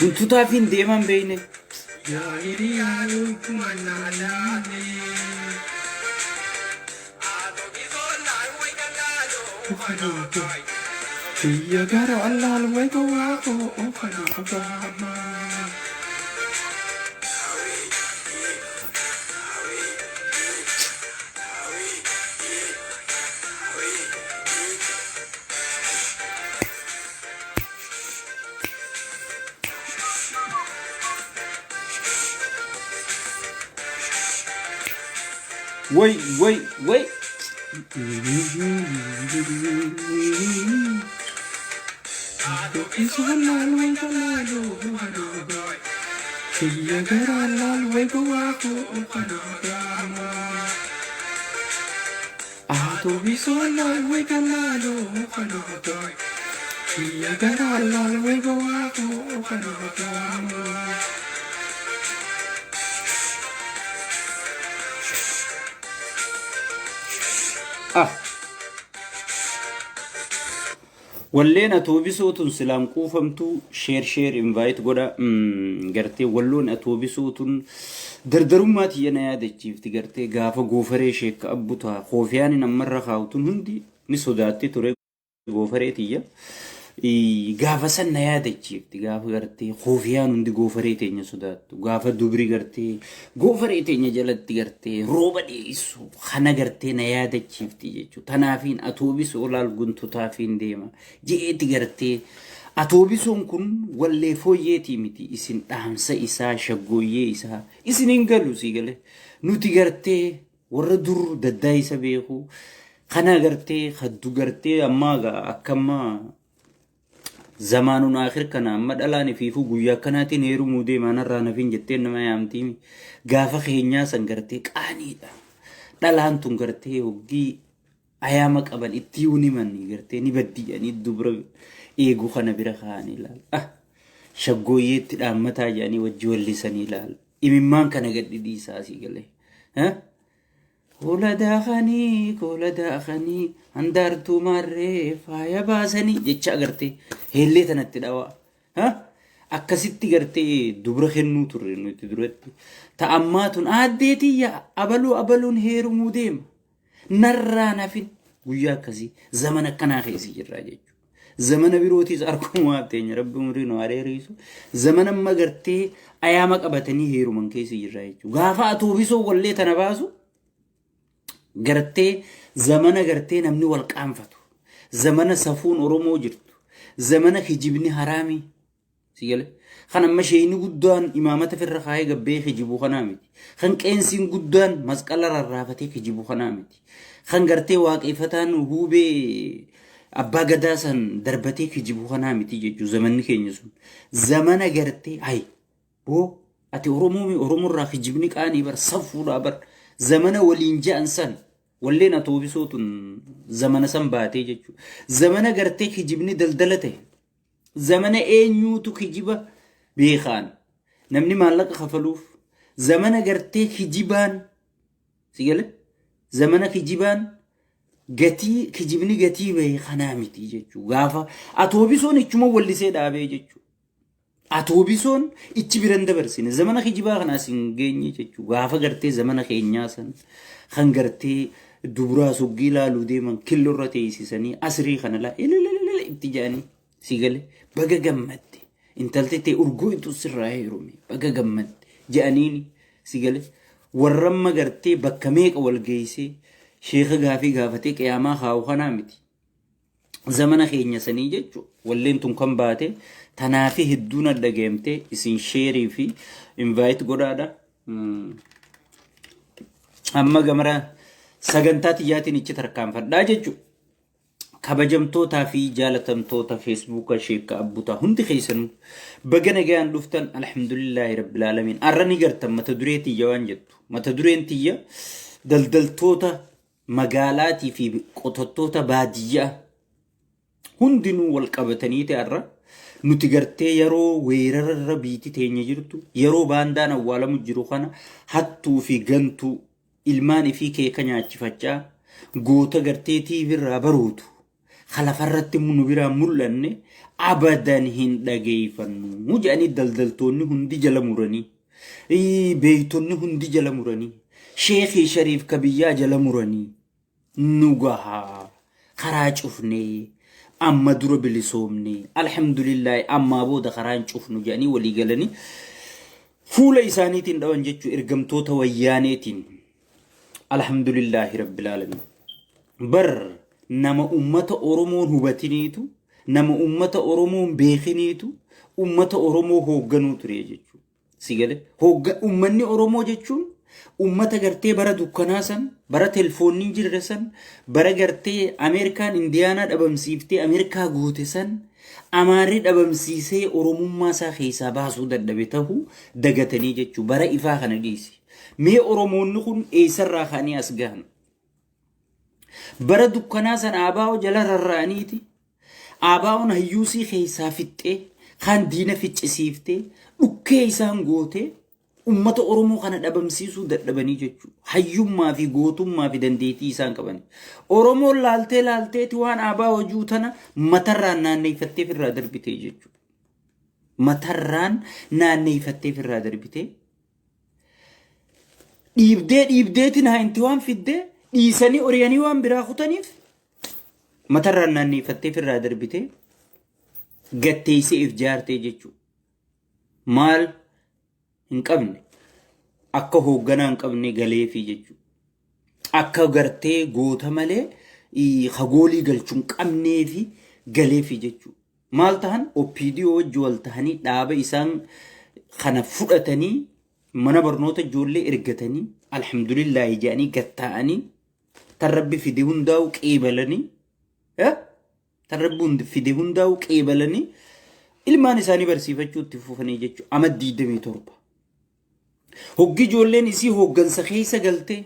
Guntutaa fi hin deeman beeyne. Biyya gara allaal wayita waaqoo ofana ogaama. Way way way. Biyya gara allaal wayita waaqoo ofana ogaama. Atoobisoolaal wayita laaloo ofana ogaama. Biyya gara allaal wayita waaqoo ofana ogaama. Ah. Walleen atoobisoo tun silaan quufamtu share share invite godha. Gartee walloon atoobisoo tun dardarummaa tiyya na yaadachiifti gartee gaafa goofaree sheekka abbutaa koofiyaan ammarra kaa'u tun hundi ni sodaatti ture goofaree tiyya. Gaafa san na yaadachiifti gaafa gartee koofiyaan hundi goofaree teenya sodaattu gaafa dubri gartee goofaree teenya jalatti gartee rooba dhiyeessu kana gartee na yaadachiifti jechuudha. Tanaafiin atoobisoo laal guntutaafiin deema je'eeti gartee atoobisoon kun wallee fooyyeetii miti isin dhaamsa isaa shaggooyyee isaa isin hin galu sii galee nuti gartee warra dur daddaa isa beeku kana gartee kaddu gartee ammaa gaa akka ammaa zamaanuun akhir kana amma dhalaan ifiifuu guyyaa akkanaatiin heerumuu deemaa narraa nafin jettee nama yaamtiimi gaafa keenyaa san gartee qaaniidha dhalaan tun gartee hoggii ayaama qaban itti ni manni gartee ni baddiyanii dubra eegu kana bira kaa'anii ilaala. Ah, shaggooyyeetti dhaammataa jedhanii wajji wallisanii ilaala. Imimmaan kana gad dhiisaa asii galee. Hoola daakanii, hoola daakanii, handaartuu maarree faaya baasanii jecha agartee heellee tanatti dhawaa. Akkasitti gartee dubra kennuu turre nuti duratti. Ta ammaa tun aaddee tiyya abaluu abaluun heerumuu deema. Narraa nafin guyyaa akkasii zamana akkanaa keessa jirra jechuudha. Zamana birootiis arguu teenya rabbi umrii nu areerisu. Zamana amma gartee ayaama qabatanii heeruman keessa jirra jechuudha. Gaafa atoobisoo wallee tana baasu gartee zamana gartee namni wal qaanfatu. Zamana safuun Oromoo jirtu. Zamana kijibni haraamii. Si gale? Kan amma sheeyni guddaan imaamata firra kaayee gabbee kijibu kanaa miti. Kan qeensiin guddaan masqala rarraafatee kijibu kanaa miti. Kan gartee waaqeffataan huubee abbaa gadaa san darbatee kijibu kanaa miti jechuudha zamanni keenya sun. Zamana gartee hayi boo ati Oromoo mi Oromoo irraa kijibni qaanii bar safuudhaa bar zamana waliin ja'an san walleen atoobisoo tun zamana san baatee jechuudha. Zamana gartee kijibni daldala ta'e. Zamana eenyuutu kijiba beekaan namni maallaqa kafaluuf zamana gartee kijibaan si gale zamana kijibaan gatii kijibni gatii bahe kanaa miti jechuu gaafa atoobisoon ichuma wallisee dhaabee jechuu atoobisoon ichi biran dabarsine zamana kijibaa kanaas hin geenye jechuu gaafa gartee zamana keenyaa san kan gartee dubraa soggii laaluu deeman killorra teessisanii asrii kana laa ilililili itti jedhanii si gale baga gammadde intalti tee urgooytu sirraa heerume baga gammadde jedhaniini si gale warra amma gartee bakka meeqa wal geessee sheeka gaafii gaafatee qiyaamaa kaa'u kanaa miti. Zamana keenya sanii jechuun walleen tun kan baate tanaafi hedduun adda geemte isin sheerii fi invite godhaadha. Amma gamara sagantaa tiyyaatiin ichi tarkaanfadhaa jechuudha. Kabajamtootaa fi jaalatamtoota feesbuuka sheekka abbutaa hundi keessanuu baga nagayaan dhuftan alhamdulillaahi rabbil aalamiin. Arra ni gartan mata duree tiyya waan jettu. Mata dureen tiyya daldaltoota magaalaatii fi qotattoota baadiyyaa. Hundinuu wal qabatanii ta'arra nuti gartee yeroo weerara irra biiti teenya jirtu, yeroo baandaan awwaalamu jiru kana, hattuu fi gantuu ilmaan ifii keeka nyaachifachaa goota gartee TV irraa baruutu lafarratti nu biraa mul'anne abadan hin dhageeffannu jedhanii, daldaltoonni hundi jala muranii, beeytonni hundi jala muranii, sheekii shariif ka biyyaa jala muranii, nu gahaa, karaa cufnee, amma dura bilisoomne, alhamdulillaahi, ammaa booda karaan cufnu jedhanii walii galanii fuula isaaniitiin dhawan jechuu ergamtoota wayyaaneetiin. Alhamdulillaahi rabbil aalamiin. Bar nama ummata Oromoon hubatiniitu, nama ummata Oromoon beekiniitu ummata Oromoo hoogganuu ture jechuudha. Si gale, ummanni Oromoo jechuun ummata gartee bara dukkanaa san, bara telefoonni hin jirre san, bara gartee Ameerikaan Indiyaanaa dhabamsiiftee Ameerikaa goote san, Amaarri dhabamsiisee Oromummaa isaa keessaa baasuu dadhabe ta'uu dagatanii jechuu. Bara ifaa kana dhiisi. Mee Oromoonni kun eessarraa ka'anii as gahan? Bara dukkanaa san ABO jala rarra'aniiti. ABO'n hayyuusii keessaa fixxee, kaan diina ficcisiiftee, dhukkee isaan gootee, ummata Oromoo kana dhabamsiisuu dadhabanii jechuudha. Hayyummaa fi gootummaa fi dandeettii isaan qaban. Oromoon laaltee laalteeti waan ABO hojuu tana matarraan naanneeffattee ofirraa darbitee jechuudha. Matarraan naanneeffattee ofirraa darbitee, dhiibdee dhiibdeetiin haa inti waan fiddee dhiisanii oriyanii waan biraa kutaniif, matarraan naanneeffattee ofirraa darbitee gatteessee if jaartee jechuudha. Maal hin qabne, akka hoogganaa hin qabne galeefii jechuudha. Akka gartee goota malee hagoolii galchuu hin qabneefi galeefii jechuudha. Maal tahan? OPDO wajji wal tahanii, dhaaba isaan kana fudhatanii, mana barnoota ijoollee ergatanii, alhamdulillaahi jedhanii gattaa'anii, tan rabbi fide hundaa'u qeebalanii, tan rabbi fide hundaa'u qeebalanii, ilmaan isaanii barsiifachuu itti fufanii jechuudha. Ama 27. Hoggi ijoolleen isii hooggansa keessa galtee,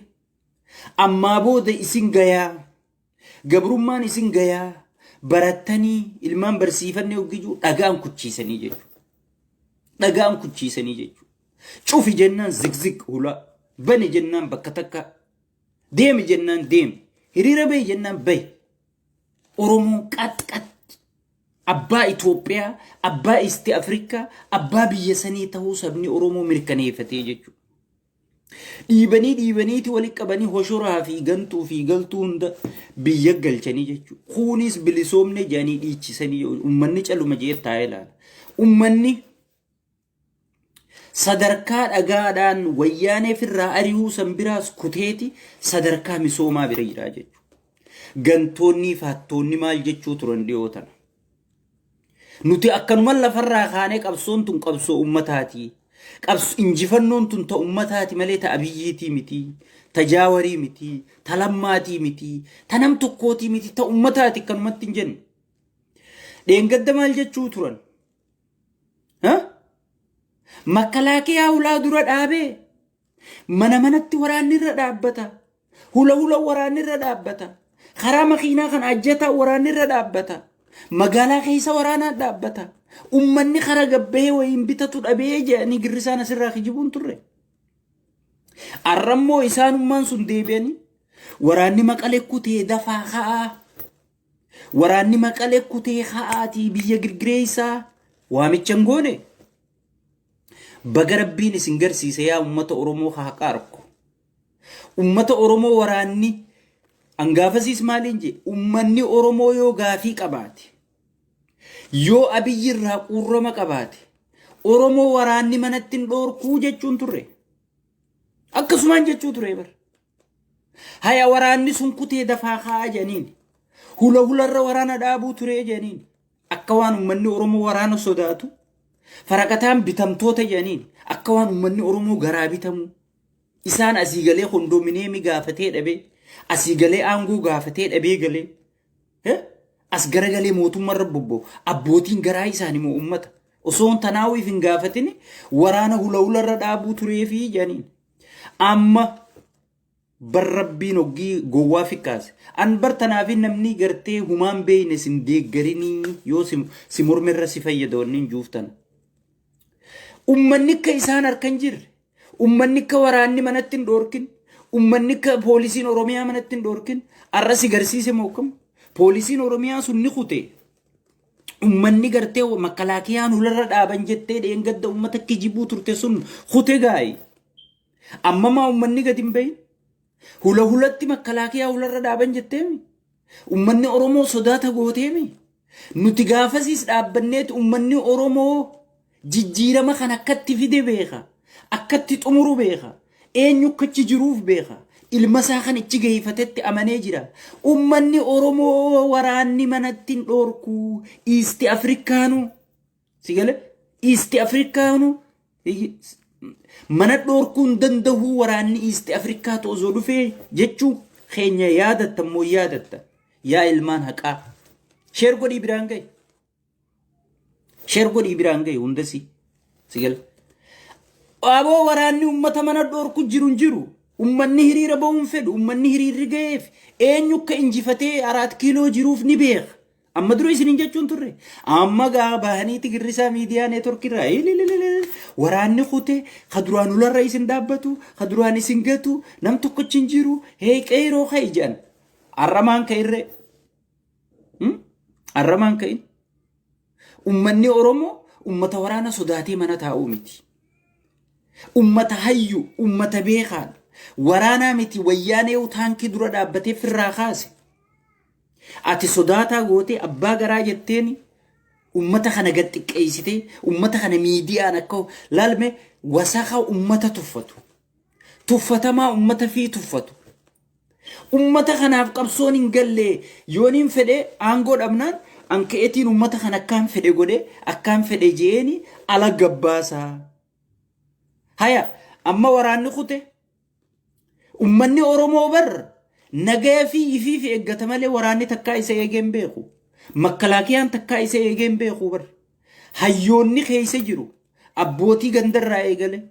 ammaa booda isin gayaa, gabrummaan isin gayaa, barattanii ilmaan barsiifannee hoggijuu dhagaan kuchiisanii jechuudha. Dhagaan kuchiisanii jechuudha. Cufi jennaan zigzig hulaa, bani jennaan bakka takka, deemi jennaan deemi, hiriira bahi jennaan bahi. Oromoon qax qax abbaa Itoophiyaa, abbaa Isti Afrikaa, abbaa biyya sanii ta'uu sabni Oromoo mirkaneeffatee jechuudha. Dhiibanii dhiibaniiti walitti qabanii hoshoraa fi gantuu fi galtuu hunda biyya galchanii jechuudha. Kunis bilisoomne jedhanii dhiichisanii, uummanni caluma jee taa'ee ilaala. Uummanni sadarkaa dhagaadhaan wayyaaneef irraa ari'uu san biraas kuteeti sadarkaa misoomaa bira jira jechuudha. Gantoonni fi hattoonni maal jechuu turan dhiyoo tana? Nuti akkanuma lafarraa kaanee, qabsoon tun qabsoo ummataati. Injifannoon tun ta ummataati malee ta Abiyyiitii miti, ta Jaawarii miti, ta Lammaatii miti, ta nam tokkootii miti, ta ummataati akkanumatti hin jennu. Dheengadda maal jechuu turan? Makalaakiyaa hulaa dura dhaabee, mana manatti waraanni irra dhaabbata. Hula hula waraanni irra dhaabbata. Karaa makiinaa kan ajjataa waraanni irra dhaabbata. Magaalaa keessa waraanaa dhaabbata. Ummanni karaa gabbahee wayiin bitatu dhabee jedhanii girrisaan asirraa kijibuun turre. Arrammoo isaanummaan sun deebi'anii waraanni Maqalee kutee dafaa ka'aa. Waraanni Maqalee kutee ka'aatii biyya girgireessaa waamicha hin goone. Baga rabbiin isin garsiise yaa uummata Oromoo haqa arku. Uummata Oromoo waraanni hangaafasiis maaliin jee? Uummanni Oromoo yoo gaafii qabaate, yoo Abiyyi irraa quurrama qabaate, Oromoo waraanni manatti hin dhoorkuu jechuun turre. Akkasumaan jechuu ture bara. Haya, waraanni sun kutee dafaa ka'aa jedhaniin. Hula hularra waraana dhaabuu ture jedhaniin. Akka waan uummanni Oromoo waraana sodaatu. Faraqataan bitamtoota jedhaniin. Akka waan uummanni Oromoo garaa bitamu. Isaan asii galee kondominiyeemii gaafatee dhabee, asii galee aangoo gaafatee dhabee galee. As garagalee mootummaarra bobba'u. Abbootiin garaa isaanii moo uummata? Osoo tanaawwiif hin gaafatini waraana hula hularra dhaabuu tureefii jedhaniin. Amma Bar rabbiin hoggii gowwaa fikkaase. An bar tanaafi namni gartee humaan beeyne sin deeggarinii yoo si mormerra si fayyada wanni hin juuftana. Ummanni akka isaan harka hin jirre, ummanni akka waraanni manatti hin dhoorkin, ummanni akka poolisiin Oromiyaa manatti hin dhoorkin, arra si garsiise moo akkam? Poolisiin Oromiyaa sun ni kute. Ummanni gartee makkalaakiyaan hularra dhaaban jettee dheengadda ummata kijibuu turte sun kute gaayi. Amma maa ummanni gadi hin bahin? Hula hulatti makkalakiyaa hularra dhaaban jetteemi? Ummanni Oromoo sodaata gooteemi? Nuti gaafasiis dhaabbanneeti ummanni Oromoo jijjiirama kan akkatti fide beeka. Akkatti xumuru beeka. Eenyu akka achi jiruuf beeka. Ilma isaa kan ichi geeyfatetti amanee jira. Ummanni Oromoo waraanni manatti hin dhoorku. Iisti Afrikaanuu. Si gale? Iisti Afrikaanuu mana dhoorkuu hin dandahuu waraanni Iisti Afrikaatu osoo dhufee jechuu keenya yaadatta immoo yaadatta. Yaa ilmaan haqaa. Sheer godhii biraan gahi. Sheer godhii biraan gahi hundasii. Si gale? Aboo waraanni ummata mana dhoorku jiru hin jiru. Ummanni hiriira ba'uu hin fedhu. Ummanni hiriirri ga'eef eenyu akka injifatee araat kiiloo jiruuf ni beeka. Amma dura isiniin jechuun turre. Amma gaa bahaniiti girrisaa miidiyaa neetworkii irraa ililililil waraanni kute ka duraan ularra isin dhaabbatu ka duraan isin gatu nam tokkochi hin jiru hee qeeroo ka'i jedhan. Arramaan ka'irree. Arramaan ka'in. Ummanni Oromoo ummata waraana sodaatee mana taa'uu miti. Ummata hayyu, ummata beekaadha. Waraanaa miti wayyaanee taankii dura dhaabbatee firraa kaase. Ati sodaataa gootee abbaa garaa jetteeni ummata kana gad xiqqeessitee ummata kana miidiyaan akka laalme wasaka ummata tuffatu. Tuffatamaa ummata fi tuffatu. Ummata kanaaf qabsoon hin galle yooniin fedhe aangoo dhabnaan an ka'eetiin ummata kana akkaan fedhe godhe akkaan fedhe je'eeni ala gabbaasaa. Haya amma waraanni kute Ummanni Oromoo bar nagaya fi ifiif eeggata malee waraanni takkaa isa eegee hin beeku. Makkalaakiyaan takkaa isa eegee hin beeku bar. Hayyoonni keessa jiru abbootii gandarraa eegale.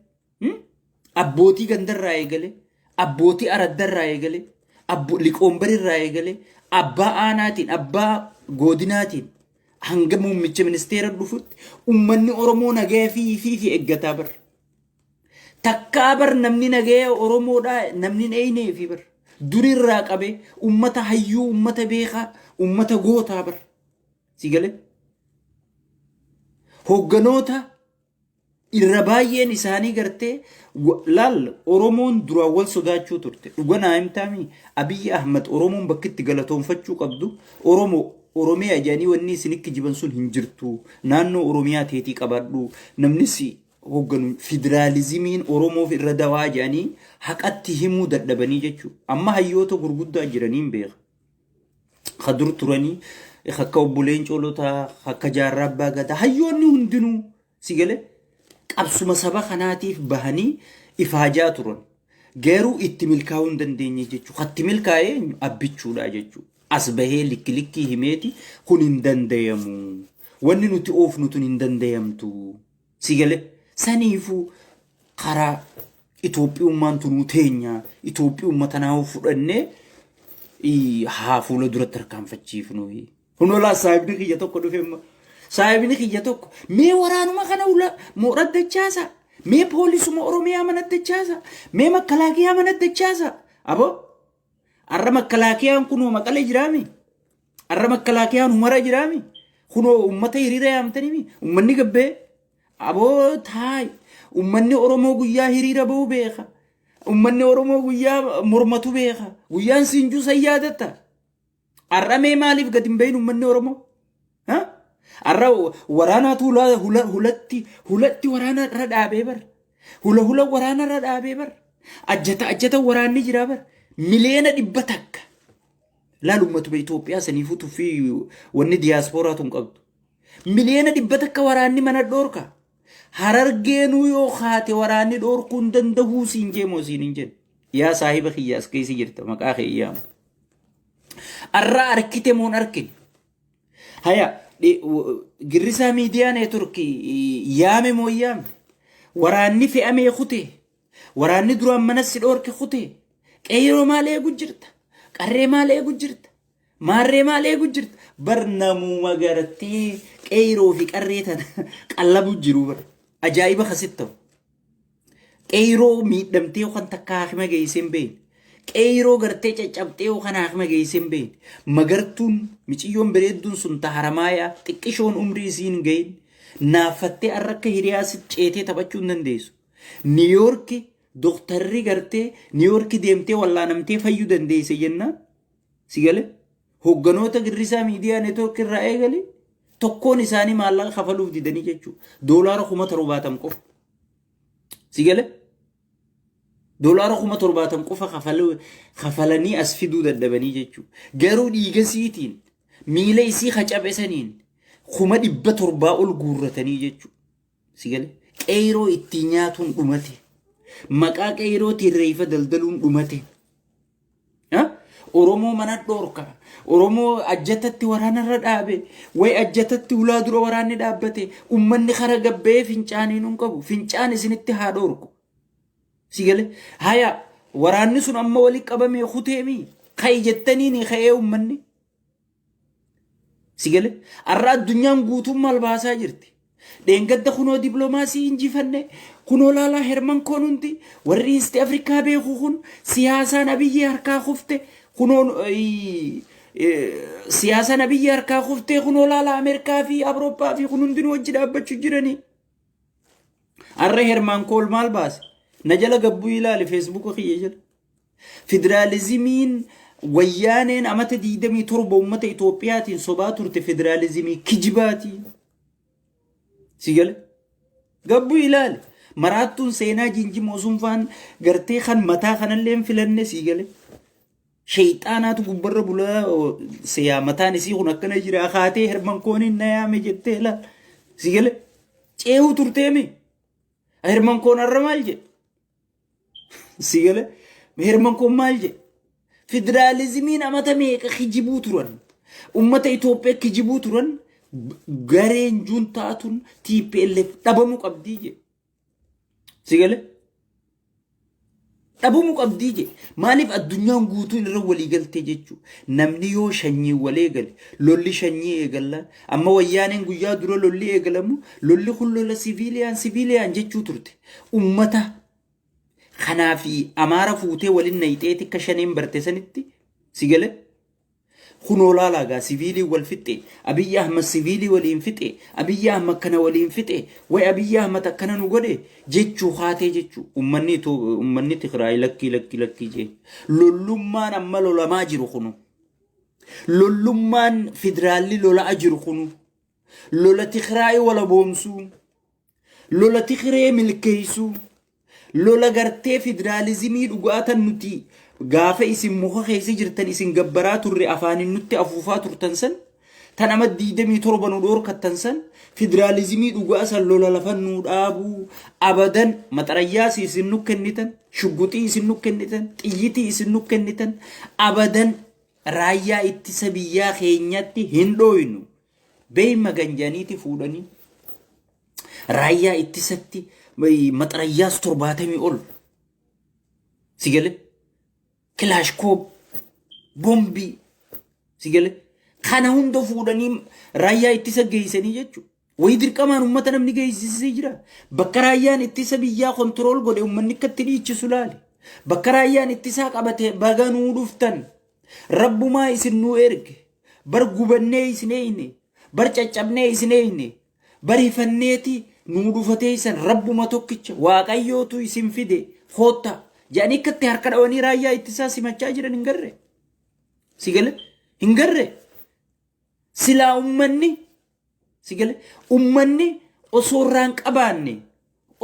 Abbootii gandarraa eegale. Abbootii araddarraa eegale. Liqoombarirraa eegale. Abbaa aanaatiin, abbaa godinaatiin hanga muummicha ministeera dhufutti ummanni Oromoo nagaya fi ifiif eeggataa bar. Takkaa bar namni nagaya Oromoodhaa namni hin eeyneefi bar. Durirraa qabee ummata hayyuu, ummata beekaa, ummata gootaa bar. Si galee? Hoogganoota irra baay'een isaanii gartee laal Oromoon duraan wal sodaachuu turte. Dhuga naa himtaami Abiyyi Ahmad Oromoon bakki itti galatoonfachuu qabdu Oromoo Oromiyaa jedhanii wanni isin kijiban sun hin jirtu. Naannoo Oromiyaa teetii qabaadhu. Namni si hoogganu federaalizimiin Oromoof irra dawaa jedhanii haqatti himuu dadhabanii jechuudha. Amma hayyoota gurguddaa jiraniin beeka. Ka dur turanii akka obbo Leencoo Lotaa, akka Jaarraa Abbaa Gadaa hayyoonni hundinuu si galee qabsuma saba kanaatiif bahanii ifaajaa turan. Garuu itti milkaa'uu hin dandeenye jechuudha. Katti milkaa'ee eenyu? Abbichuudha jechuudha. As bahee likki likkii himeeti kun hin dandayamu. Wanni nuti oofnu tun hin dandayamtu. Si galee saniifuu karaa Itoophiyummaan tunuu teenya Itoophiyumma tanaa fudhannee haa fuula duratti tarkaanfachiifnu. Kunoo laa saahibni kiyya tokko dhufe immoo. Saahibni kiyya tokko mee waraanuma kana ula moora dachaasa. Mee poolisuma Oromiyaa mana dachaasa. Mee makalaakiyaa mana dachaasa. Aboo Arra makkalaakiyaan kunoo maqalee jiraami. Arra makkalaakiyaan humara jiraami. Kunoo ummata hiriira yaamtanimi. Ummanni gabbee aboo taay. Ummanni Oromoo guyyaa hiriira ba'u beeka. Ummanni Oromoo guyyaa mormatu beeka. Guyyaan siinjuu san yaadatta. Arra mee maaliif gad hin bahin ummanni Oromoo? Ha? Arra waraanaatu hula, hula, hulatti hulatti waraana irra dhaabee bar. Hula hula waraana irra dhaabee bar. Ajjata ajjata waraanni jira bar. 100,000,000. Laal ummatuma Itoophiyaa saniifuu tuffii wanni diyaaspooraa tun qabdu. 100,000,000 waraanni mana dhoorka. Harargeenuu yoo kaate waraanni dhoorkuu hin dandahuu siin jeemoo siin hin jenne. Yaa saahiba kiyya as keessa jirta maqaa kee yaamu. Arra arkite moon arkine. Haya girrisaa miidiyaa neetworkii yaame moo yaamne. Waraanni fe'amee kute. Waraanni duraan mana si dhoorke kute. Qeeyroo maal eegu jirta? Qarree maal eegu jirta? Maarree maal eegu jirta? Bar namuma gartee qeeyroo fi qarree tana qallabu jiru bar. Ajaa'iba kasitti ta'u. Qeeyroo miidhamtee yookaan takka haakima geessee hin beekne. Qeeyroo gartee caccabxee yookaan haakima geessee hin beekne. Magartuun miciyyoon bareedduun sun ta haramaayaa xiqqishoon umrii isiin hin gahin naaffattee arra akka hiriyaa si ceetee taphachuu hin dandeessu. Niiyoorki doktarri gartee Niiyoorki deemtee wallaanamtee fayyuu dandeesse jennaan si gale hogganoota girrisaa miidiyaa neetwoorkii irraa eegale tokkoon isaanii maallaqa kafaluuf didanii jechuudha. Doolaara 70,000 qofa. Si gale doolaara 70,000 qofa kafalanii as fiduu dadhabanii jechuudha. Garuu dhiiga isiitiin miila isii kacabe saniin 700,000 ol guurratanii jechuudha. Si gale qeyroo ittiin nyaatuun dhumate. Maqaa qeyrootiin reeyfa daldaluun dhumate. Ha? Oromoo mana dhoorka. Oromoo ajjatatti waraanarra dhaabe. Way ajjatatti hulaa dura waraanni dhaabbate. Ummanni kara gabba'ee fincaaniin hin qabu. Fincaan isinitti haa dhoorku. Si gale haya waraanni sun amma wali qabamee kuteemi. Ka'i jettaniini ka'ee ummanni. Si gale? Har'a addunyaan guutuun maal baasaa jirti? Dheengadda kunoo dippiloomaasii injifanne, kunoo laalaa Herman Koon hundi, warri East Afrikaa beeku kun siyaasaan Abiyyi harkaa kufte, kunoo siyaasaan Abiyyi harkaa kuftee kunoo laalaa Ameerikaa fi Awurooppaa fi kun hundinuu wajji dhaabbachuu jiranii. Har'a Herman Kool maal baase? Na jala gabbuu ilaali feesbuuka kiyya jala. Federaalizimiin wayyaaneen amata 27 uummata Itoophiyaatiin sobaa turte federaalizimii kijibaati. Si gale? Gabbuu ilaali. Maraattuun seenaa jinjimoo sun faan gartee kan mataa kanallee hin filanne si gale. Sheeyxaanaatu gubbarra bulaa seeyaa mataan isii kun akkana jira kaatee herman kooniin na yaame jettee laal. Si gale? Ceehuu turteemi. Herman koon har'a maal jedhe? Si gale? Herman koon maal jedhe? Federaalizimiin amata meeqa kijibuu turan? Ummata Itoophiyaa kijibuu turan gareen juntaa tun TPLF dhabamuu qabdii jedhe. Si gale? Dhabamuu qabdii jedhe. Maaliif addunyaan guutuun irra walii galtee jechuu? Namni yoo shanyii wal eegale, lolli shanyii eegallaan, amma wayyaaneen guyyaa dura lolli eegalamu, lolli kun lola siviiliyaan siviiliyaan jechuu turte. Ummata kanaa fi Amaara fuutee waliin nayxeeti akka shaneen barte sanitti si gale? Kunoo laalaa gaa siviilii wal fixxe, Abiyyi Ahmad siviilii waliin fixe, Abiyyi Ahmad kana waliin fixe, way Abiyyi Ahmad akkana nu godhe jechuu kaatee jechuu. Ummanni ummanni Tigraay lakkii lakkii lakkii jee. Lollummaan amma lolamaa jiru kunu. Lollummaan federaalli lolaa jiru kunu. Lola Tigraay walaboomsuu. Lola Tigree milkeessuu. Lola gartee federaalizimii dhugaa tan nuti gaafa isin muka keessa jirtan isin gabbaraa turre afaaniin nutti afuufaa turtan san tan ama 27 nu dhoorkattan san federaalizimii dhugaa san lola lafa nuu dhaabuu abadan maxarayyaas isin nu kennitan shugguxii isin nu kennitan xiyyitii isin nu kennitan abadan raayyaa ittisa biyyaa keenyatti hin dhooynu beeyma ganjaniiti fuudhanii raayyaa ittisatti maxarayyaas 70 ol si gale kilaashkoob bombii si gale kana hunda fuudhanii raayyaa ittisa geessanii jechuudha. Wayii dirqamaan uummata namni geessisee jira. Bakka raayyaan ittisa biyyaa kontirool godhe uummanni akka itti dhiichisu laali. Bakka raayyaan ittisaa qabate baga nuu dhuftan. Rabbumaa isin nuu erge. Bar gubannee isin eeyne. Bar caccabnee isin eeyne. Bar hifanneeti nuu dhufateeysan rabbuma tokkicha waaqayyootu isin fide kootta jedhanii akkatti harka dhawanii raayyaa ittisaa simachaa jiran hin garre. Si gale? Hin garre. Silaa ummanni si gale ummanni osoo irraa hin qabaanne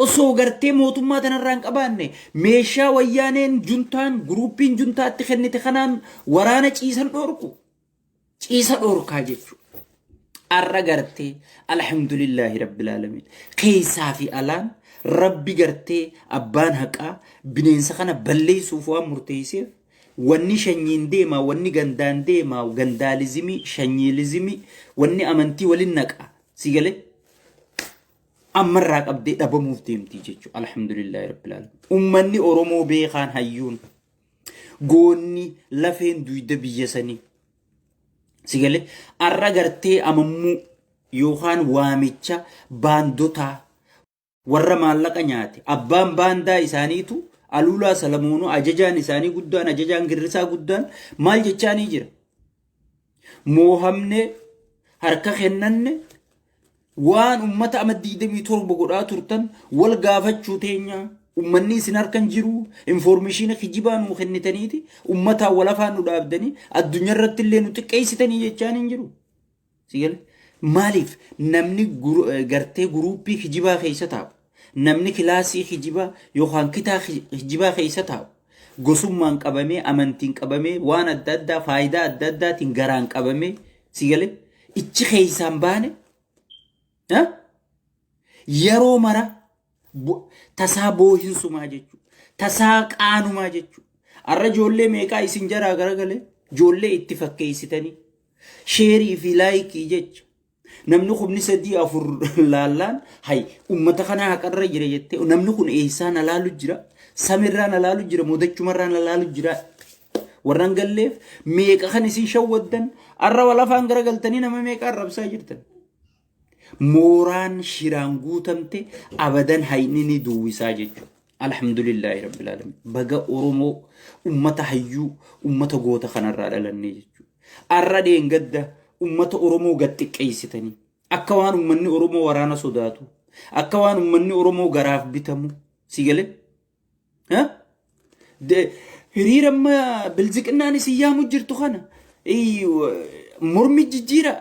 osoo gartee mootummaa tanarraa hin qabaanne meeshaa wayyaaneen juntaan guruupiin juntaatti kennite kanaan waraana ciisan dhoorku. Ciisa dhoorkaa jechuudha. Arra gartee alhamdulillaahi rabbil aalamiin keessaa fi alaan rabbi gartee abbaan haqaa bineensa kana balleessuuf waan murteesseef wanni shanyiin deemaa wanni gandaan deemaa gandaalizimii shanyiilizimii wanni amantii walin naqa si galee ammarraa qabdee dhabamuuf deemtii jechuudha alhamdulillaahi rabbil aalamiin. Ummanni Oromoo beekaan hayyuun. Goonni lafeen duyda biyya sanii. Si galee arra gartee amammuu yookaan waamicha baandotaa warra maallaqa nyaate abbaan baandaa isaaniitu Aluulaa Salamoonuu ajajaan isaanii guddaan ajajaan girrisaa guddaan maal jechaanii jira. Moohamne harka kennanne waan ummata ama 27 godhaa turtan wal gaafachuu teenya ummanni isin harkan jiru information kijibaa nuu kennitaniiti ummataan wal afaan nu dhaabdanii addunyaa irratti illee nu xiqqeessitanii jechaan hin jiru. Si gale? Maaliif namni gartee guruuppii kijibaa keessa taa'u, namni kilaasii kijibaa yookaan kitaa kijibaa keessa taa'u, gosummaan qabamee, amantiin qabamee, waan adda addaa, faayidaa adda addaatiin garaan qabamee, si gale? Ichi keessaan baane ha? Yeroo mara tasaa boohinsumaa jechuudha. Tasaa qaanumaa jechuudha. Har'a ijoollee meeqaa isin jaraa garagalee ijoollee itti fakkeessitanii sheerii fi laayikii jecha namni kumni sadii afur laallaan hay ummata kanaa haqarra jira jettee namni kun eessaa na laalu jira samirraa na laalu jira modachumarraa na laalu jira warran galleef meeqa kan isin shawwaddan har'a wal afaan garagaltanii nama meeqa arrabsaa jirtan. Mooraan shiraan guutamte abadan hayni ni duwwisaa jechuudha. Alhamdulillaahi rabbil alamin. Baga Oromoo ummata hayyuu ummata goota kanarraa dhalannee jechuudha. Arra dheengadda ummata Oromoo gad xiqqeessitanii akka waan ummanni Oromoo waraana sodaatu akka waan ummanni Oromoo garaaf bitamu si galee Hiriira amma bilziqinnaan isin yaamu jirtu kana mormi jijjiira.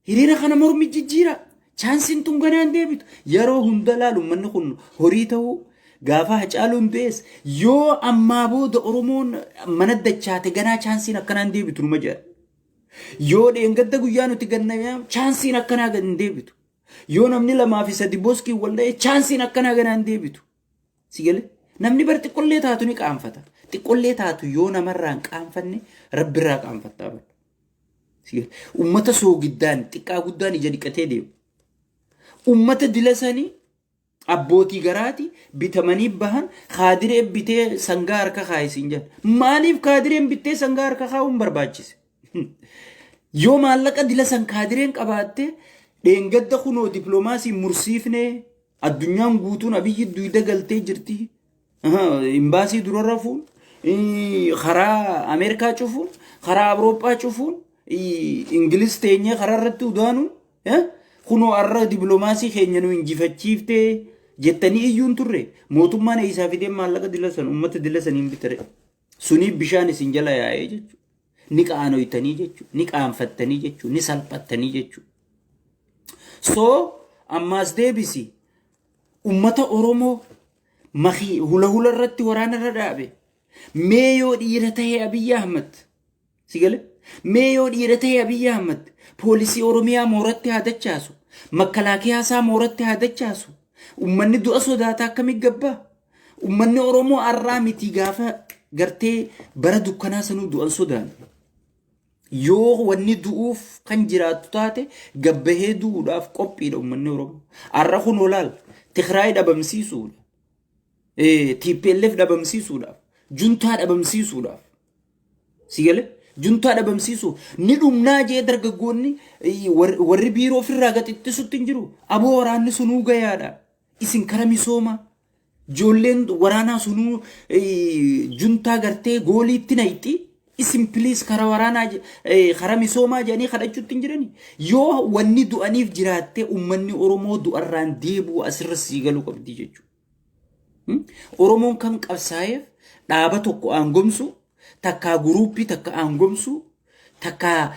Hiriira kana mormi jijjiira. Chaansiin tun ganaan deebitu. Yeroo hunda laalu uummanni kun horii ta'uu gaafa Hacaaluun du'es yoo ammaa booda Oromoon mana dachaate ganaa chaansiin akkanaan deebitu numa jedha. Yoo dheengadda guyyaa nuti ganna chaansiin akkanaa hin deebitu. Yoo namni lamaa fi sadi boskiin wal dha'e chaansiin akkanaa ganaa hin deebitu. Si gale? Namni bar xiqqollee taatu ni qaanfata. Xiqqollee taatu yoo namarraa hin qaanfanne rabbirraa qaanfattaa bar. Si gale? Ummata soogiddaan xiqqaa guddaan ija dhiqatee deemu. Ummata dila sanii abbootii garaati bitamanii bahan kaadiree bitee sangaa harka kaa'e siin jedhan. Maaliif kaadireen bittee sangaa harka kaa'uun barbaachise? Yoo maallaqa dila san kaadireen qabaatte dheengadda kunoo dippiloomaasii mursiifnee Addunyaan guutuun Abiyyi duyda galtee jirti. Imbaasii dura rafuun, karaa Ameerikaa cufuun, karaa Awurooppaa cufuun, Ingilis teenyee karaa irratti udaanuun, kunoo har'a dippiloomaasii keenya nu injifachiiftee jettanii iyyuun turre mootummaan eessaa fidee maallaqa dila san uummata dila saniin bitare. Sunii bishaan isin jala yaa'ee jechuudha. Ni qaanoytanii jechuudha. Ni qaanfattanii jechuudha. Ni salphattanii jechuudha. So ammaas deebisi ummata Oromoo makii hula hula irratti waraana irra dhaabe. Mee yoo dhiira ta'e Abiyyi Ahmad si gale mee yoo dhiira ta'e Abiyyi Ahmad poolisii Oromiyaa mooratti haa dachaasu makalaakiyaa isaa mooratti haa dachaasu ummanni du'a sodaata akkamitti gabbaa ummanni Oromoo arraa miti gaafa gartee bara dukkanaa sanuu du'an sodaanne. Yoo wanni du'uuf kan jiraattu taate gabbahee du'uudhaaf qophiidha uummanni Oromoo. Har'a kun olaal Tigraay dhabamsiisuudha. TPLF dhabamsiisuudhaaf. Juntaa dhabamsiisuudhaaf. Si galee? Juntaa dhabamsiisuu ni dhumnaa jee dargaggoonni warri biiroo ofirraa gaxittisutti hin jiru. Aboo waraanni sunuu gayaadha. Isin kara misoomaa. Ijoolleen waraanaa sunuu juntaa gartee gooliitti nayxi. Isin piliis kara waraanaa kara misoomaa jedhanii kadhachuutti hin jirani. Yoo wanni du'aniif jiraatte uummanni Oromoo du'arraan deebi'u asirra sii galuu qabdi jechuudha. Oromoon kan qabsaa'eef dhaaba tokko aangomsu, takkaa guruuppii takka aangomsu, takka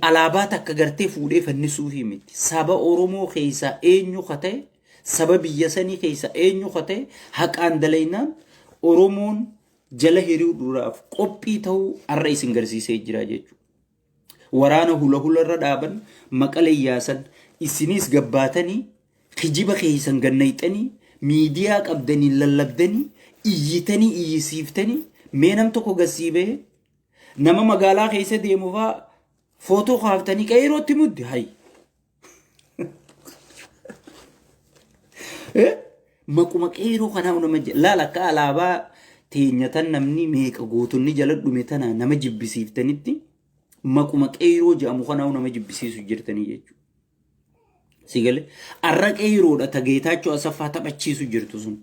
alaabaa takka gartee fuudhee fannisuufii miti. Saba Oromoo keessaa eenyu ka ta'e Saba biyya sanii keessa eenyu ka ta'e haqaan dalaynaan Oromoon jala hiriiruudhaaf qophii ta'uu har'a isin garsiisee jira jechuudha. Waraana hula hula irra dhaaban maqalee yaasan isinis gabbaatanii kijiba keessan gannayxanii miidiyaa qabdaniin lallabdanii iyyitanii iyyisiiftanii mee nam tokko gassii bahee nama magaalaa keessa deemu fa'aa footoo kaaftanii qeerootti muddi hayi. Maquma qeeroo kanaa nama laal akka alaabaa teenya tan namni meeqa gootonni jala dhume tana nama jibbisiiftanitti maquma qeyroo jedhamu kanaa nama jibbisiisu jirtanii jechuudha. Si galee arra qeyroodha ta Geetaachoo Asaffaa taphachiisu jirtu sun.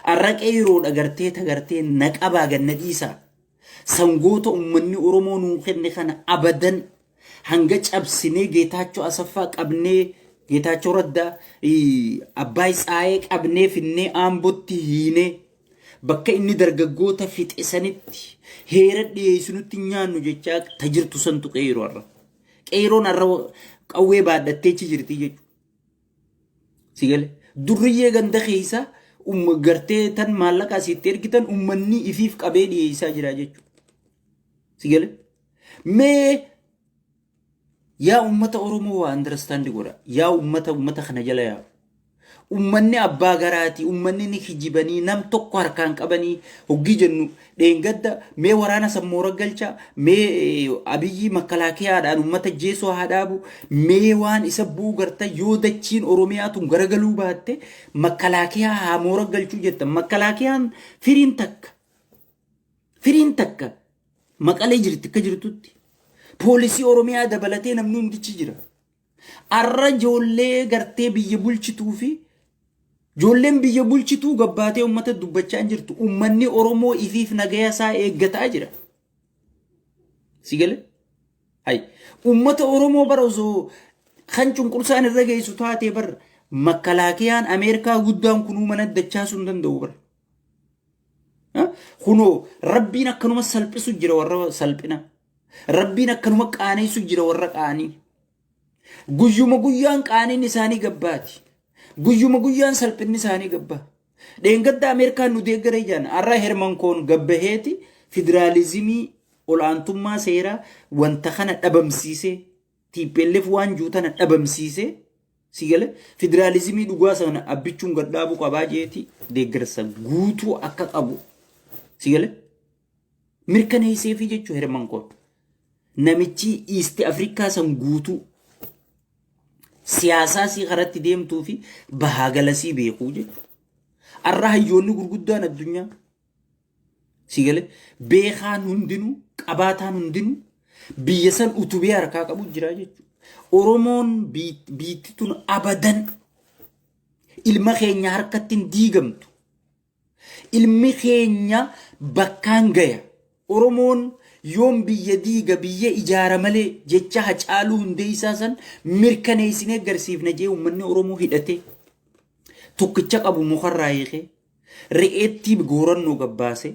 Arra qeyroodha gartee ta gartee naqabaa ganna dhiisaa. Sangoota uummanni Oromoo nuu kenne kana abadan hanga cabsinee Geetaachoo Asaffaa qabnee Geetaachoo Raddaa Abbaay Tsaayee qabnee finnee Aambotti hiinee bakka inni dargaggoota fixe sanitti heera dhiyeessinutti nyaannu jechaa ta jirtu santu qeyroo har'a. Qeyroon har'a qawwee baadhattee achi jirti jechuudha. Si gale durriyyee ganda keessa gartee tan maallaqa asitti ergitan ummanni ifiif qabee dhiyeessaa jira jechuudha. Si gale mee yaa ummata Oromoo waa understand godha. Yaa ummata ummata kana jala yaa'u. Ummanni abbaa garaati, ummanni ni kijibanii, nam tokko harkaan qabanii hoggii jennu dheengadda mee waraana sammoora galcha, mee Abiyyi makalaakiyaadhaan ummata jeesoo haa dhaabu, mee waan isa bu'u garta yoo dachiin Oromiyaa tun garagaluu baatte makalaakiyaa haa moora galchuu jettan. Makalaakiyaan firiin takka, firiin takka Maqalee jirti akka jirtutti. Poolisii Oromiyaa dabalatee namni hundichi jira. Arra ijoollee gartee biyya bulchituu fi ijoolleen biyya bulchituu gabbaatee uummata dubbachaa hin jirtu. Uummanni Oromoo ifiif nagaya isaa eeggataa jira. Si galee? Hay. Uummata Oromoo bara osoo kan cunqursaan irra geessu taatee bar makkalaakiyaan Ameerikaa guddaan kunuu mana dachaasuu hin danda'u bar. Kunoo rabbiin akkanuma salphisu jira warra salphina. Rabbiin akkanuma qaaneessu jira warra qaanii. Guyyuma guyyaan qaaniin isaanii gabbaati. Guyyuma guyyaan salphinni isaanii gabbaa. Dheengadda Ameerikaan nu deeggaree jiran har'a Herman Koon gabbaheeti federaalizimii ol'aantummaa seeraa wanta kana dhabamsiisee TPLF waan jiru tana dhabamsiisee si gale federaalizimii dhugaa sana abbichuun gad dhaabuu qabaa jeeti deeggarsa guutuu akka qabu si gale mirkaneesseefii jechuu Herman Koon. Namichi East Afrikaa san guutuu siyaasaa sii karatti deemtuu fi bahaa galasii beekuu jechuudha. Arra hayyoonni gurguddaan addunyaa si gale beekaan hundinuu qabaataan hundinuu biyya san utubee harkaa qabu jira jechuudha. Oromoon biitti tun abadan ilma keenya harkatti hin diigamtu. Ilmi keenya bakkaan gaya. Oromoon yoom biyya diiga biyya ijaara malee jecha Hacaaluu Hundeessaa san mirkaneessinee garsiifna jee uummanni Oromoo hidhatee tokkicha qabu mukarraa hiikee re'eettii goorannoo gabbaasee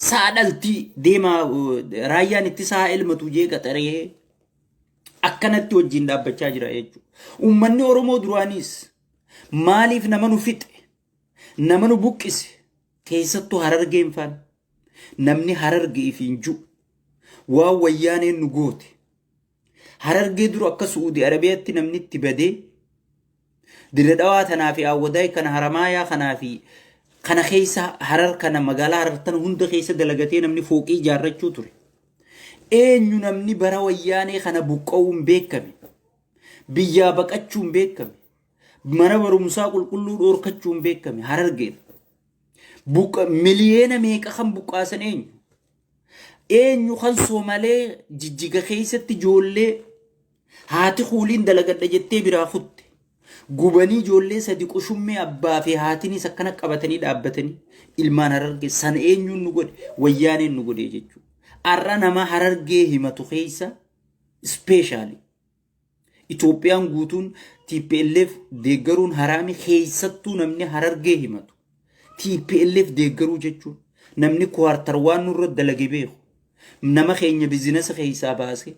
sa'a dhaltii deemaa raayyaan itti sa'a elmatu jee qaxaree akkanatti wajjin dhaabbachaa jira jechuudha. Uummanni Oromoo duraaniis maaliif nama nu fixe, nama nu buqqise, keessattuu Harargeen faan namni Hararge ifiin ju'u waan wayyaaneen nu goote. Harargee dura akka Su'uudi Arabiyaatti namni itti badee Dirre Dhawaa tanaa fi Awwadaay kana Haramaayaa kanaa fi kana keessa Harar kana magaalaa Harar tana hunda keessa dalagatee namni fooqii ijaarrachuu ture. Eenyu namni bara wayyaanee kana buqqa'uun beekame? Biyyaa baqachuun beekame. Mana barumsaa qulqulluu dhoorkachuun beekame. Harargeedha. Buqqa miliyeena meeqa kan buqqaasan eenyu? Eenyu kan Soomalee jijjiga keessatti ijoollee haati kuuliin dalagadha jettee biraa kutte. Gubanii ijoollee sadi qushummee abbaa fi haatinis akkana qabatanii dhaabbatanii ilmaan Harargee sana eenyuun nu godhe wayyaaneen nu godhe jechuudha. Har'a nama Harargee himatu keessa ispeeshaalii Itoophiyaan guutuun TPLF deeggaruun haraami keessattuu namni Harargee himatu. TPLF deeggaruu jechuun namni kuwaartar waan nurra dalage beeku. Nama keenya bizinasa keessaa baasee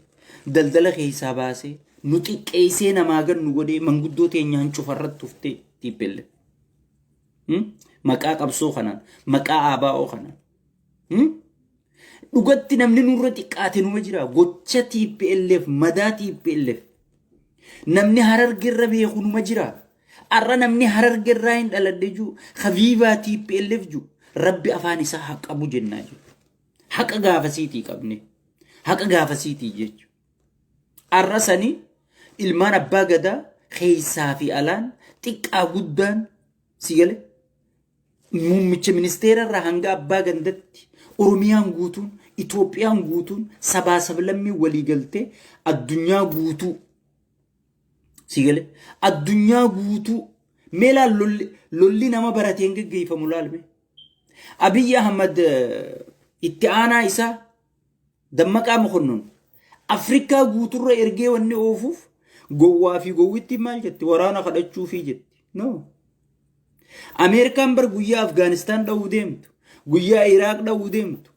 daldala keessaa baasee nu xiqqeessee namaa gad nu godhee manguddoo teenya hancufarratti tuftee TPLF. Maqaa qabsoo kanaan maqaa ABO kanaan. Dhugatti namni nurra xiqqaate numa jira. Gocha TPLF, madaa TPLF. Namni Harargerra beeku numa jira. Har'a namni Harargerraa hin dhaladhe jiru. Habiibaa TPLF jiru. Rabbi afaan isaa haa qabu jennaa jiru. Haqa gaafasiitii qabne. Haqa gaafasiitii jechuudha. Har'a sanii ilmaan abbaa gadaa keessaa fi alaan xiqqaa guddaan si gale. Muummicha ministeera irraa hanga abbaa gandatti Oromiyaan guutuun, Itoophiyaan guutuun, sabaa sablammii walii galtee addunyaa guutuu. Si galee addunyaa guutuu mee laal lolli nama barateen geggeeffamu laalme. Abiyyi Ahmad itti aanaa isaa Dammaqaa Mokonnon Afrikaa guuturra ergee wanni oofuuf gowwaa fi gowwittiin maal jetti waraana kadhachuufii jetti. No. Ameerikaan bar guyyaa Afgaanistaan dha'uu deemtu, guyyaa Iraaq dha'uu deemtu,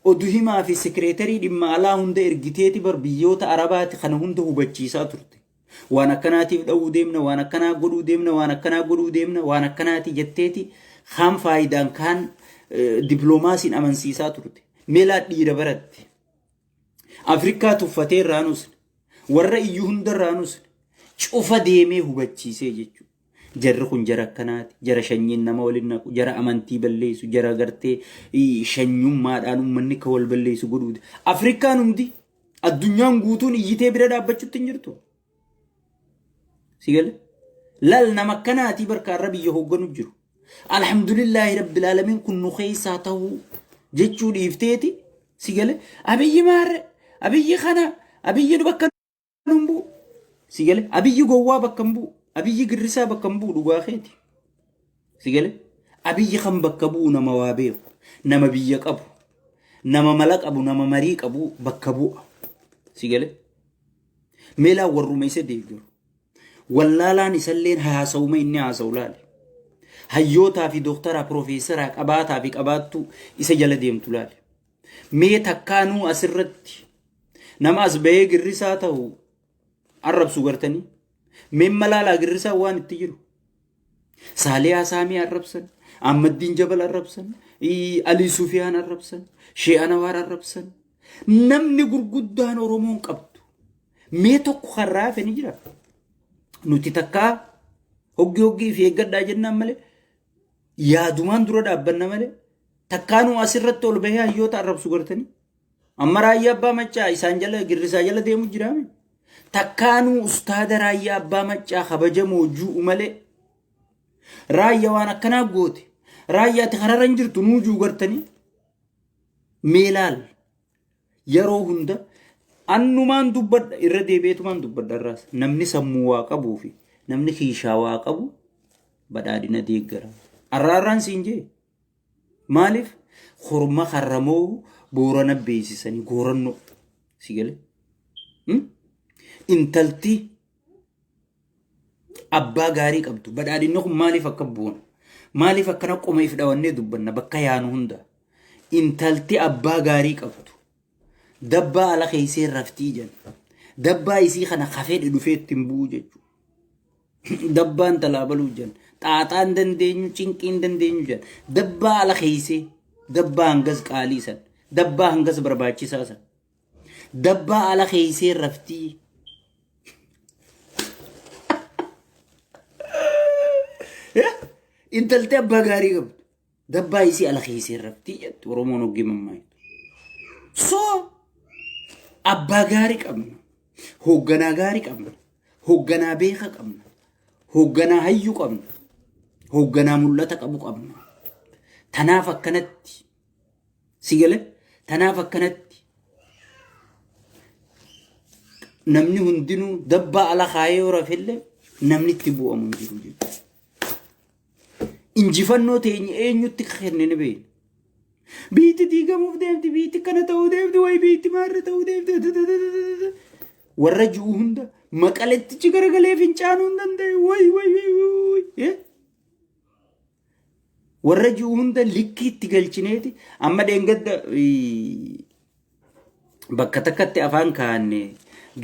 odu himaa fi sekireetarii dhimma alaa hunda ergiteeti bar biyyoota Arabaati kana hunda hubachiisaa turte. Waan akkanaatiif dha'uu deemna, waan akkanaa godhuu deemna, waan akkanaa godhuu deemna, waan akkanaati jetteeti kaan faayidaan kaan dippiloomaasiin amansiisaa turte. Meelaa dhiira baratte. Afrikaa tuffatee irraa nusne. Warra iyyuu hunda irraa nusne. Cufa deemee hubachiisee jechuudha. Jarri kun jara akkanaati. Jara shanyiin nama waliin naqu, jara amantii balleessu, jara gartee shanyummaadhaan uummanni akka wal balleessu godhuuti. Afrikaan hundi addunyaan guutuun iyyitee bira dhaabbachuutti hin jirtu. Si gale? Lal nama akkanaatii barka irra biyya hoogganu jiru. Alhamdulillaahi rabbil aalamiin kun nu keessaa ta'uu jechuu dhiifteeti. Si gale? Abiyyi maarre, abiyyi kana, abiyyi bakka nun bu'u. Si gale? Abiyyi gowwaa bakka hin bu'u. Abiyyi girrisaa bakka hin bu'u dhugaa keeti. Si gale? Abiyyi kan bakka bu'u nama waa beeku, nama biyya qabu, nama mala qabu, nama marii qabu bakka bu'a. Si gale? Meelaa warruma isa deeggaru. Wallaalaan isalleen haasa'uma inni haasa'u laale. Hayyootaa fi dooktaraa, piroofeesaraa, qabaataa fi qabaattuu isa jala deemtu laale. Mee takkaanuu asirratti nama as bahee girrisaa ta'u arrabsu gartanii. Mee malaalaa girrisaa waan itti jiru. Saaliyaa Saamii arrabsan, Ahmaddiin Jabal arrabsan, Alii Sufiyaan arrabsan, Shee Anawaar arrabsan. Namni gurguddaan Oromoon qabdu mee tokko kan raafe ni jira. Nuti takkaa hoggii hoggii fi eeggadhaa jennaan malee yaadumaan dura dhaabbanna malee takkaa nu asirratti ol bahee hayyoota arrabsu gartanii. Amma raayyaa abbaa maccaa isaan jala girrisaa jala deemu jiraame. Takkaanuu ustaada raayyaa abbaa maccaa kabajamoo ju'u malee raayyaa waan akkanaa goote raayyaa ati kararra hin jirtu nuu juu gartanii mee laal yeroo hunda annumaan dubbadha irra deebi'eetumaan dubbadha irraas namni sammuu waa qabuu fi namni kiishaa waa qabu badhaadhina deeggara. Arraarraan siin jee Maaliif korma karramoo boorana beeksisanii goorannoo si galee. Intalti abbaa gaarii qabdu badhaadhinni kun maaliif akka bu'uun maaliif akkana qoma if dhawannee dubbanna bakka yaanu hunda intalti abbaa gaarii qabdu dabbaa ala keessee raftii jenna dabbaa isii kana kafee dhufee ittiin bu'uu jechuudha. Dabbaan talaa baluu jan. Xaaxaa hin dandeenyu, cinqii hin dandeenyu jan. Dabbaa ala keeysee, dabbaa hangas qaalii san, dabbaa hangas barbaachisaa san. Dabbaa ala keeysee raftii. Intalti abbaa gaarii qabdu. Dabbaa isii ala keessee raftii jetti Oromoon hoggii mammaayitu. So abbaa gaarii qabna. Hoogganaa gaarii qabna. Hoogganaa beeka qabna. Hoogganaa hayyuu qabna. Hoogganaa mul'ata qabu qabna. Tanaaf akkanatti si gale tanaaf akkanatti namni hundinuu dabbaa ala kaayee yoo rafellee namni itti bu'amu hin jiru jechuudha. Injifannoo teenya eenyutti akka kennine beekna. Biitti diigamuuf deemti, biitti kana ta'uu deemti, wayi biitti maarra ta'uu deemti. Warra ji'u hunda maqalettichi garagalee fincaanuu hin danda'e. Wayi wayi wayi wayi. Warra ji'u hunda likkiitti galchineeti amma dheengadda bakka takkatti afaan kaa'anne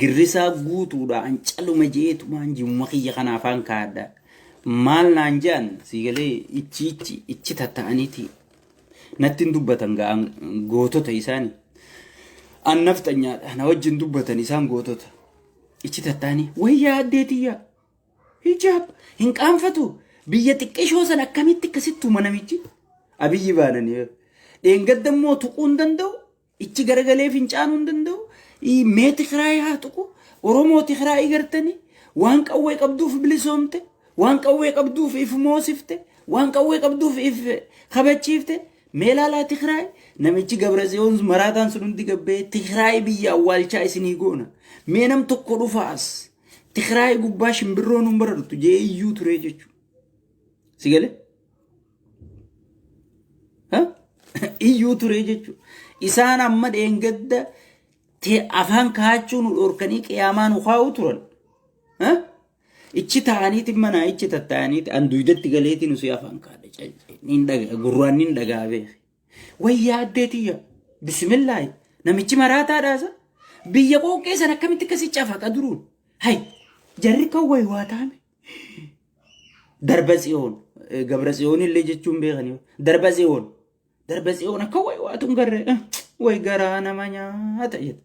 girrisaa guutuudha an caluma jeetumaan jimma kiyya kana afaan kaa'adha maal naan je'an sii galee ichi ichi ichi tatta'aniiti natti hin dubbatan ga'an gootota isaani an nafxanyaadha na wajjin dubbatan isaan gootota ichi tatta'anii wayyaa addeetiyyaa Hijaab hin qaanfatu. Biyya xiqqishoo san akkamitti akkasitti tuma namichi? Abiyyi baananii. Dheengadda immoo tuquu hin danda'u. Ichi garagalee fincaanuu hin danda'u. Mee Tigraay haa tuqu. Oromoo Tigraay gartanii waan qawwee qabduuf bilisoomte. Waan qawwee qabduuf if moosifte. Waan qawwee qabduuf if kabachiifte. Mee laalaa Tigraay namichi Gabratsiyoon maraataan sun hundi gabbee Tigraay biyya awwaalchaa isinii goona. Mee nam tokko dhufa as. Tigraay gubbaa shimbirroon hin barartu jee iyyuu ture jechuudha. Si galee? Iyyuu ture jechuudha. Isaan amma dheengadda afaan kaa'achuu nu dhorkanii qiyaamaa nu kaa'uu turan. Ichi ta'aniiti manaa ichi tatta'aniiti an duydatti galeeti nu si afaan kaadha nin dhaga gurraan nin dhagaa beeke. Wayyaa addeetiyya bismillaahi namichi maraataadhaasa biyya qooqqee san akkamitti akkasi cafaqa duruun hay jarri kan wayi waa taame. Darba tsiyoon gabra tsiyoon illee jechuun beekanii darba tsiyoon darba tsiyoon akka wayi waatuun garree wayi garaa nama nyaata jedhe.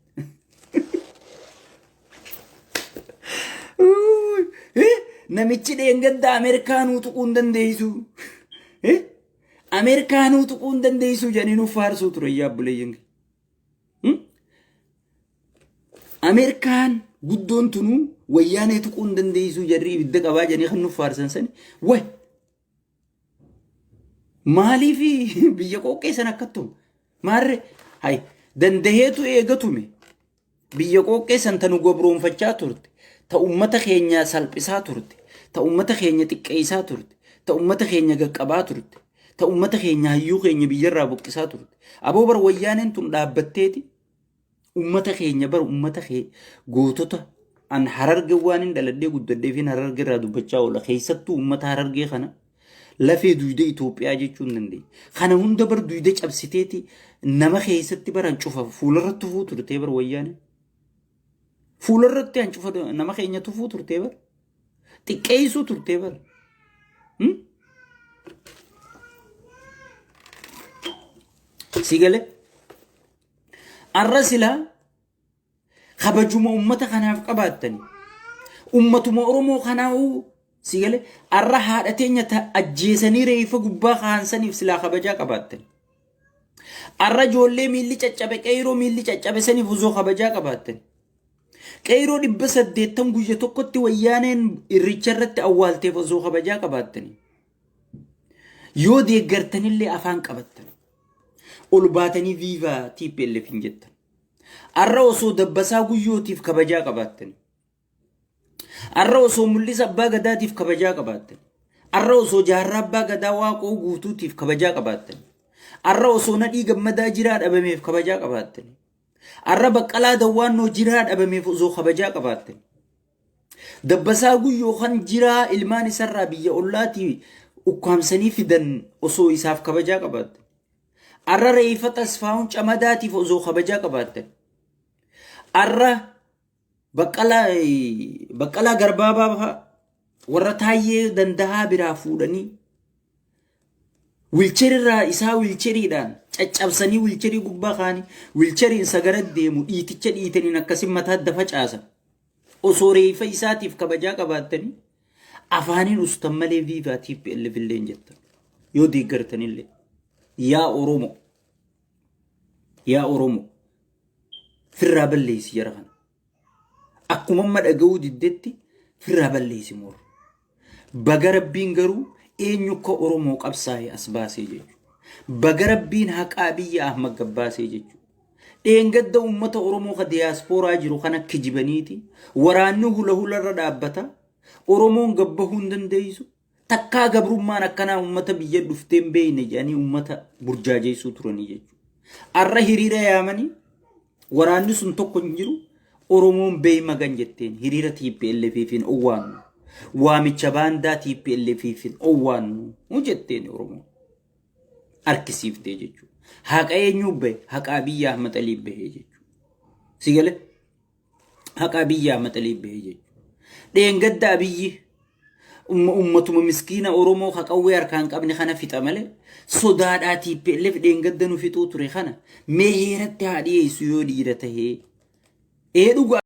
Namichi dheengadda Ameerikaanuu tuquu hin dandeessu. Ameerikaanuu tuquu hin dandeessu jedhanii nuuf faarsuu ture yaa obboleeyyan. Ameerikaan guddoon tunuu wayyaanee tuquu hin dandeessu jarri ibidda qabaa jedhanii kan nuuf faarsan sani. Way maaliif biyya qooqqee san akkattum maarre hay dandaheetu eegatume biyya qooqqee san ta nu gabroonfachaa turte ta ummata keenya salphisaa turte ta ummata keenya xiqqeessaa turte ta ummata keenya gaqqabaa turte ta ummata keenya hayyuu keenya biyyarraa buqqisaa turte aboo bar wayyaaneen tun dhaabbatteeti Ummata keenya bar ummata kee gootota an hararge waan hin dhaladhee guddadhee fi hararge irraa dubbachaa oola keessattuu ummata harargee kana lafee duyda Itoophiyaa jechuu hin dandeenya. Kana hunda bar duyda cabsiteeti nama keessatti bar hancufa fuularratti tufuu turtee bar wayyaane. Fuularratti hancufa nama keenya tufuu turtee bar. Xiqqeessuu turtee bar. Si galee? Arra silaa kabajuma ummata kanaaf qabaattani. Ummatuma Oromoo kanaa'uu si gale arra haadha teenya ta ajjeesanii reeffa gubbaa kaansaniif silaa kabajaa qabaattani. Arra ijoollee miilli caccabe qeyroo miilli caccabe saniif osoo kabajaa qabaattani. Qeyroo 800 guyya tokkotti wayyaaneen irricha irratti awwaalteef osoo kabajaa qabaattani. Yoo deeggartanillee afaan qabattan. Ol baatanii viiva TPLF hin jettan. Arra osoo dabbasaa guyyootiif kabajaa qabaattani. Arra osoo mul'isa abbaa gadaatiif kabajaa qabaattani. Arra osoo jaarraa abbaa gadaa waaqoo guutuutiif kabajaa qabaattani. Arra osoo nadhii gammadaa jiraa dhabameef kabajaa qabaattani. Arra baqqalaa dawwaannoo jiraa dhabameef osoo kabajaa qabaattani. Dabbasaa Guyyoo kan jiraa ilmaan isarraa biyya ollaatii ukkaamsanii fidan osoo isaaf kabajaa qabaattan. Arra Reeyfa Tasfaa'uun Camadaatiif osoo kabajaa qabaattan. Arra Baqqalaa Baqqalaa Garbaabaa fa'a warra Taayyee Dandahaa biraa fuudhanii Wilcherirraa isaa wilcheriidhaan caccabsanii wilcherii gubbaa kaanii wilcheriin sagara deemu dhiiticha dhiitaniin akkasi mataa adda facaasan. Osoo reeffa isaatiif kabajaa qabaattanii afaaniin ustan malee viivaa TPLF illee hin jettan. Yoo deeggartanillee. Yaa Oromoo. Yaa Oromoo. Firraa balleessi jara kana. Akkuma amma dhaga'uu diddetti firraa balleessi moor. Baga rabbiin garuu eenyu akka Oromoo qabsaa'e as baasee jechuudha. Baga rabbiin haqaa biyya Ahmad gabbaasee jechuudha. Dheengadda uummata Oromoo ka diyaaspooraa jiru kana kijibaniiti. Waraanni hula hularra dhaabbata. Oromoon gabbahuu hin dandeessu. Takkaa gabrummaan akkanaa uummata biyya dhuftee hin beekne jedhanii uummata burjaajeessuu turanii jechuudha. Arra hiriira yaamanii waraanni sun tokko hin jiru Oromoon beeymagan jetteen hiriira TPLF hin owwaannu. Waamicha baandaa TPLF hin owwaannu jetteen Oromoon. Harkisiiftee jechuudha. Haqa eenyuu bahe? Haqa Abiyyi Ahmad Alii bahee jechuudha. Si galee? Haqa Abiyyi Ahmad Alii bahee jechuudha. Dheengadda Abiyyi ummatuma miskiina Oromoo ka qawwee harkaa hin qabne kana fixa malee sodaadhaa TPLF dheengadda nu fixuu ture kana mee heeratti haa dhiyeessu yoo dhiira tahee. Ee dhugaa.